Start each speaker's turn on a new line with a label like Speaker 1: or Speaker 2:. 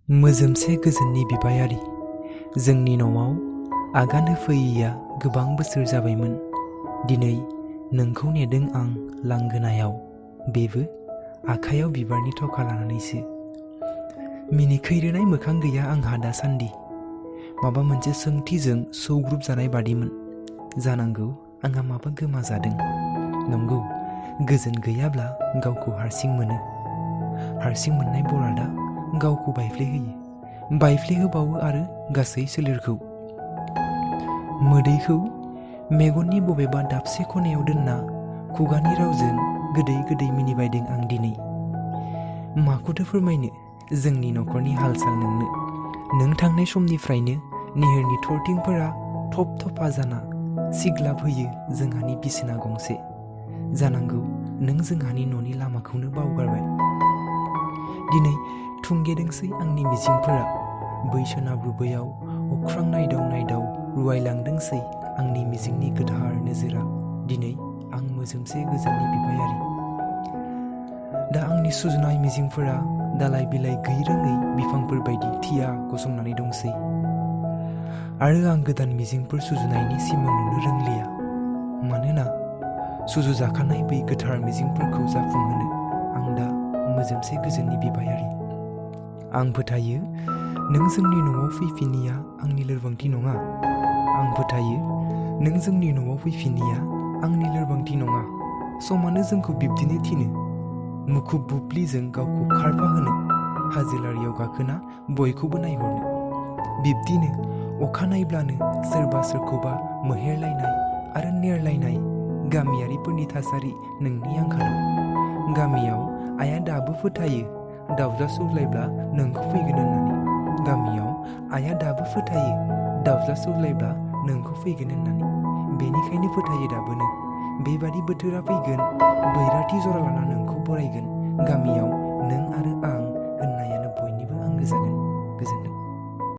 Speaker 1: मोजोमसे गोजोननि बिबायारि जोंनि न'आव आगान होफैयैया गोबां बोसोर जाबायमोन। दिनै नोंखौ नेदों आं लांगोनायाव, बेबो आखायाव बिबारनि थखा लानानैसो। मिनिखैरोनाय मोखां गैया आंहा दासान्दि, माबा मोनसे सोंथिजों सौग्रुबजानाय बादिमोन। जानांगौ आंहा माबा गोमाजादों। नंगौ, गोजोन गैयाब्ला गावखौ हारसिं मोनो। हारसिं मोननाय बरादा गावखौ बायफ्लेहोबावो आरो गासै सोलेरखौ। मोदैखौ मेगननि बबेबा दाबसे खनायाव दोनना खुगानि रावजों गोदै गोदै मिनिबायदों आं दिनै। माखौथो फोरमायनो जोंनि नखरनि हाल-साल नोंनो। नों थांनाय समनिफ्रायनो निहोरनि थरथिंफोरा थप थफा जाना सिग्लाब होयो जोंहानि बिसना गंसे। जानांगौ नों जोंहानि न'नि लामाखौनो बावगारबाय। दिनै थुंगेदोंसै आंनि मिजिंफोरा, बै सोनाब रुबैयाव अख्रां नायदाव नायदाव रुवायलांदोंसै आंनि मिजिंनि गोथार नोजोरा। दिनै आं मोजोमसे गोजोननि बिबायारि। दा आंनि सुजुनाय मिजिंफोरा दालाइ बिलाइ गैरोङै बिफांफोर बायदि थिया गसंनानै दंसै। आरो आं गोदान मिजिंफोर सुजुनायनि सिमां नुनो रोंलिया। मानोना सुजुजाखानाय बै गोथार मिजिंफोरखौ जाफुंहोनो आं दा मोजोमसे गोजोननि बिबायारि। आं फोथायो नों जोंनि न'आव फैफिनिया आंनि लोरबांथि नङा। आं फोथायो नों जोंनि न'आव फैफिनिया आंनि लोरबांथि नङा। समानो जोंखौ बिब्दिनो थिनो, मुखुब बुब्लिजों गावखौ खारफाहोनो, हाजोलारियाव गाखोना बयखौबो नायहरनो। बिब्दिनो अखानायब्लानो सोरबा सोरखौबा मोहेरलायनाय आरो नेरलायनाय गामियारिफोरनि थासारि नोंनि आंखालाव। गामियाव आइया दाबो फोथायो दावज्ला सौज्लायब्ला नोंखौ फैगोन होननानै। गामियाव आइया दाबो फोथायो दावज्ला सौज्लायब्ला नोंखौ फैगोन होननानै। बेनिखायनो फोथायो दाबोनो बेबादि बोथोरा फैगोन, बैराथि जरा लाना नोंखौ बरायगोन। गामियाव नों आरो आं